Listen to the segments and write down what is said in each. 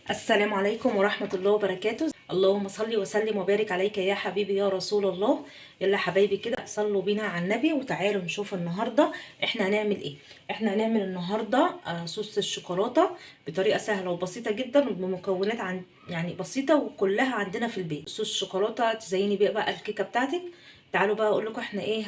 السلام عليكم ورحمة الله وبركاته. اللهم صل وسلم وبارك عليك يا حبيبي يا رسول الله. يلا حبايبي كده صلوا بينا على النبي وتعالوا نشوف النهارده احنا هنعمل ايه. احنا هنعمل النهارده صوص الشوكولاتة بطريقة سهلة وبسيطة جدا وبمكونات يعني بسيطة وكلها عندنا في البيت. صوص الشوكولاتة تزيني بيه بقى الكيكه بتاعتك. تعالوا بقى اقول لكم احنا ايه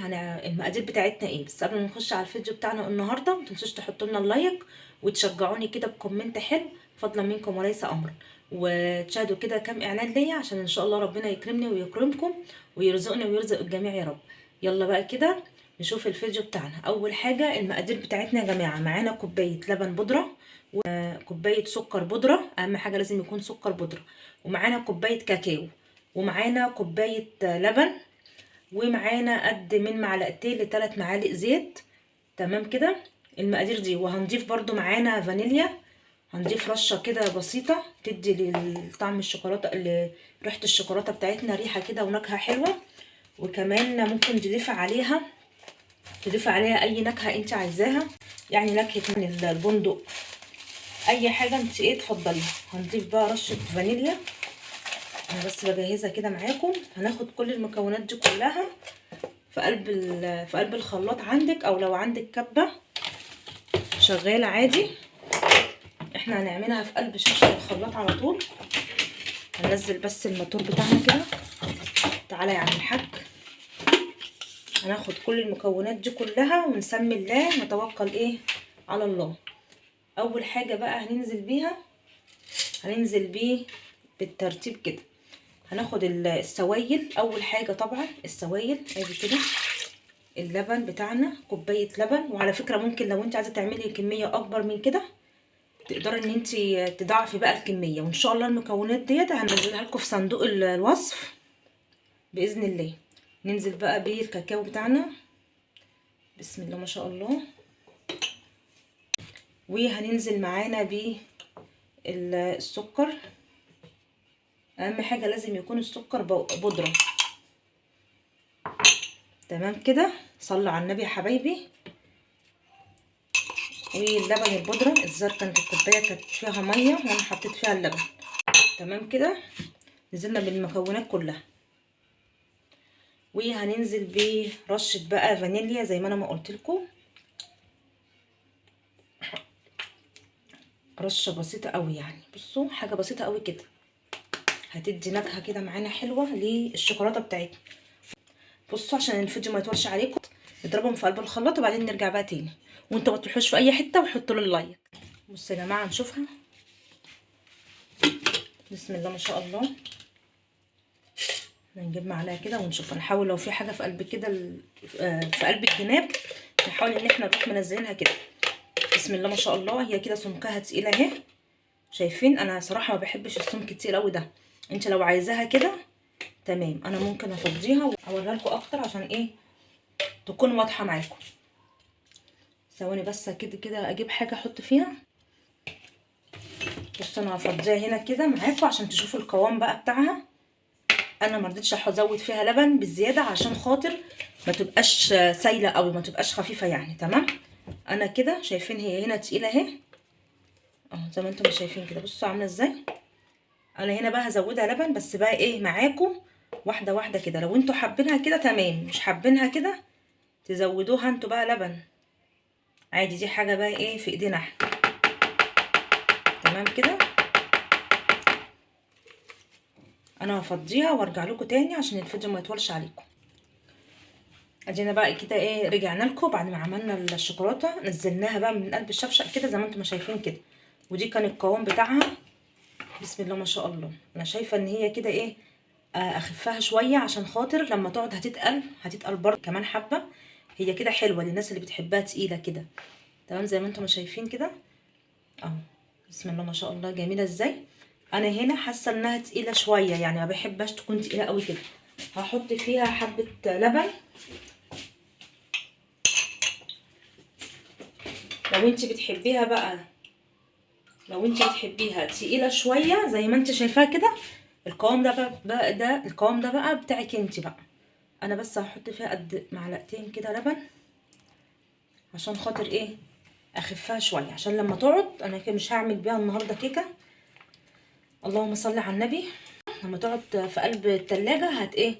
المقادير بتاعتنا ايه. بس قبل ما نخش على الفيديو بتاعنا النهارده ما تنسوش تحطوا لنا ال like وتشجعوني كده ب comment حلو فضلا منكم وليس امرا، وتشاهدوا كده كام اعلان ليا عشان ان شاء الله ربنا يكرمني ويكرمكم ويرزقني ويرزق الجميع يا رب. يلا بقى كده نشوف الفيديو بتاعنا. اول حاجة المقادير بتاعتنا يا جماعة، معانا كوباية لبن بودره وكوبايه سكر بودره، اهم حاجة لازم يكون سكر بودره، ومعانا كوباية كاكاو، ومعانا كوباية لبن، ومعانا قد من معلقتين لثلاث معالق زيت. تمام كده المقادير دي. وهنضيف برده معانا فانيليا، هنضيف رشه كده بسيطة تدي لطعم الشوكولاتة، ريحه الشوكولاتة بتاعتنا ريحه كده ونكهه حلوة. وكمان ممكن تضيف عليها اي نكهة انت عايزاها، يعني نكهة من البندق، اي حاجة انت ايه تفضليها. هنضيف بقى رشه فانيليا، انا بس بجهزها كده معاكم. هناخد كل المكونات دي كلها في قلب الخلاط عندك، او لو عندك كبه شغالة عادي. احنا هنعملها في قلب شاشة الخلاط على طول. هننزل بس الموتور بتاعنا كده. تعالى يا عم الحاج. هناخد كل المكونات دي كلها ونسمي الله نتوكل ايه على الله. اول حاجة بقى هننزل بيها، هننزل بيه بالترتيب كده. هناخد السوائل اول حاجة، طبعا السوائل ادي كده اللبن بتاعنا، كوباية لبن. وعلى فكرة ممكن لو انت عايزه تعملي كمية اكبر من كده تقدري ان انت تضاعفي بقى الكمية. وان شاء الله المكونات ديت هنزلها لكم في صندوق الوصف باذن الله. ننزل بقى بالكاكاو بتاعنا، بسم الله ما شاء الله. وهننزل معانا بالسكر، اهم حاجة لازم يكون السكر بودره. تمام كده، صلوا على النبي يا حبايبي. واللبن البودره الزر كانت الكوباية كانت فيها مية وانا حطيت فيها اللبن. تمام كده، نزلنا بالمكونات كلها. وهننزل برشه بقى فانيليا زي ما انا ما قلت لكم، رشه بسيطة قوي يعني، بصوا حاجة بسيطة قوي كده، هتدي نكهة كده معانا حلوة للشوكولاته بتاعتنا. بصوا عشان الفيديو ما يطولش عليكم نضربهم في قلب الخلاط وبعدين نرجع بقى تاني، وانتوا ما تروحوش في اي حتة وحطوا له ال like. بصوا يا جماعة نشوفها، بسم الله ما شاء الله. هنجيب معلقه كده ونشوف، نحاول لو في حاجة في قلب كده في قلب الجناب نحاول ان احنا نروح منزلينها كده. بسم الله ما شاء الله، هي كده سمكها تقيلة اهي، شايفين؟ انا صراحة ما بحبش السمك التقيل قوي ده، انت لو عايزاها كده تمام. انا ممكن افضيها واوريها لكم اكتر عشان ايه تكون واضحة معاكم. ثواني بس كده كده اجيب حاجة احط فيها. بصوا انا هفضيها هنا كده معاكم عشان تشوفوا القوام بقى بتاعها. انا ما رضيتش ازود فيها لبن بالزيادة عشان خاطر ما تبقاش سايله قوي، ما تبقاش خفيفة يعني. تمام، انا كده شايفين هي هنا تقيلة اهي، اهو زي ما انتم شايفين كده. بصوا عامله ازاي. انا هنا بقى هزودها لبن بس بقى ايه معاكم واحدة واحدة كده. لو انتوا حابينها كده تمام، مش حابينها كده تزودوها انتوا بقى لبن عادي، دي حاجة بقى ايه في ايدينا احنا. تمام كده، انا هفضيها وارجع لكم تاني عشان الفيديو ما يطولش عليكم. ادينا بقى كده ايه رجعنا لكم بعد ما عملنا الشوكولاتة، نزلناها بقى من قلب الشفشق كده زي ما انتم شايفين كده، ودي كان القوام بتاعها. بسم الله ما شاء الله. انا شايفه ان هي كده ايه اخفها شوية عشان خاطر لما تقعد هتتقل، هتتقل برضه كمان حبه. هي كده حلوة للناس اللي بتحبها تقيلة كده. تمام زي ما انتم شايفين كده اهو، بسم الله ما شاء الله جميلة ازاي. انا هنا حاسه انها تقيلة شوية، يعني ما بحبهاش تكون تقيلة قوي كده. هحط فيها حبه لبن. لو انت بتحبيها بقى، لو انت بتحبيها تقيلة شوية زي ما انت شايفاها كده، القوام ده بقى ده القوام ده بقى بتاعك انت بقى. انا بس هحط فيها قد معلقتين كده لبن عشان خاطر ايه اخفها شوية، عشان لما تقعد انا كده مش هعمل بيها النهارده كيكة، اللهم صل على النبي. لما تقعد في قلب التلاجة هت ايه،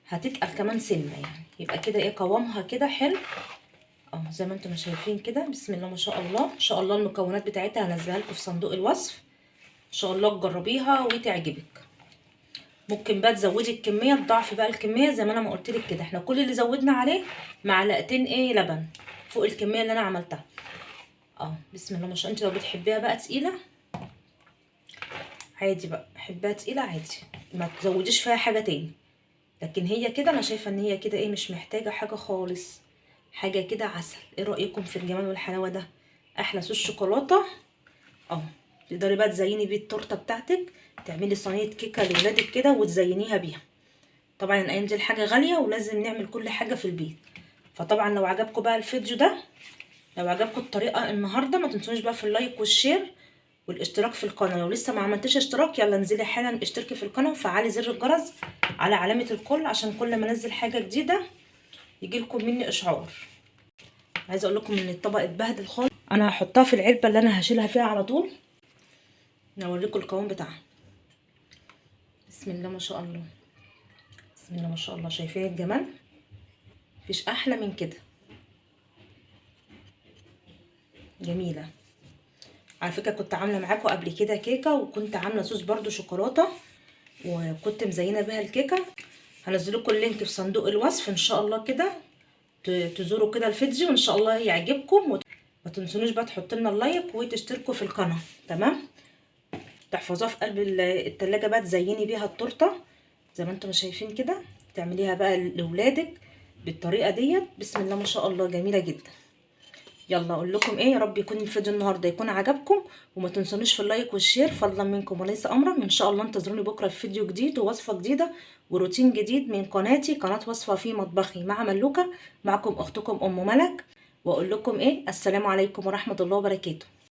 هتتقل كمان سنة يعني، يبقى كده ايه قوامها كده حلو اهو زي ما انتم شايفين كده. بسم الله ما شاء الله. ان شاء الله المكونات بتاعتها هنزلها لكم في صندوق الوصف، ان شاء الله تجربيها وتعجبك. ممكن بقى تزودي الكمية، تضاعفي بقى الكمية زي ما انا ما قلت لك كده. احنا كل اللي زودنا عليه معلقتين ايه لبن فوق الكمية اللي انا عملتها اهو. بسم الله ما شاء الله. انت لو بتحبيها بقى تقيلة عادي بقى، حبها تقيلة عادي، ما تزوديش فيها حاجة تاني. لكن هي كده انا شايفه ان هي كده ايه مش محتاجه حاجة خالص، حاجة كده عسل. ايه رايكم في الجمال والحلاوه ده؟ احلى صوص شوكولاتة اهو. تقدري بقى تزيني بيه التورتة بتاعتك، تعملي صينية كيكة لولادك كده وتزينيها بيها. طبعا الايام دي الحاجة غالية ولازم نعمل كل حاجة في البيت. فطبعا لو عجبكم بقى الفيديو ده، لو عجبكم الطريقة النهارده، ما تنسونيش بقى في ال like وال share والاشتراك في القناة. لو لسه ما عملتيش اشتراك يلا انزلي حالا اشتركي في القناة وفعلي زر الجرس على علامة الكل عشان كل ما انزل حاجة جديدة يجيلكم مني اشعار. عايزه اقول لكم ان الطبق اتبهدل خالص. انا هحطها في العلبة اللي انا هشيلها فيها على طول، نوريكم القوام بتاعها. بسم الله ما شاء الله، بسم الله ما شاء الله. شايفين الجمال؟ مفيش احلى من كده، جميلة. على فكرة كنت عامله معاكم قبل كده كيكة، وكنت عامله صوص برده شوكولاتة وكنت مزينة بيها الكيكه. هنزل لكم ال link في صندوق الوصف ان شاء الله كده، تزوروا كده الفيديو وان شاء الله يعجبكم. وما تنسونوش بقى تحطوا لنا ال like وتشتركوا في القناة، تمام؟ تحفظوها في قلب التلاجة بقى، تزيني بيها التورتة زي ما انتم شايفين كده، تعمليها بقى لاولادك بالطريقة ديت. بسم الله ما شاء الله، جميلة جدا. يلا اقول لكم ايه، يا رب يكون الفيديو النهارده يكون عجبكم، وما تنسونيش في ال like وال share فضلا منكم وليس امرا. ان شاء الله انتظروني بكره في فيديو جديد ووصفه جديدة وروتين جديد من قناتي، قناة وصفه في مطبخي مع ملوكه. معكم اختكم ام ملك، واقول لكم ايه، السلام عليكم ورحمة الله وبركاته.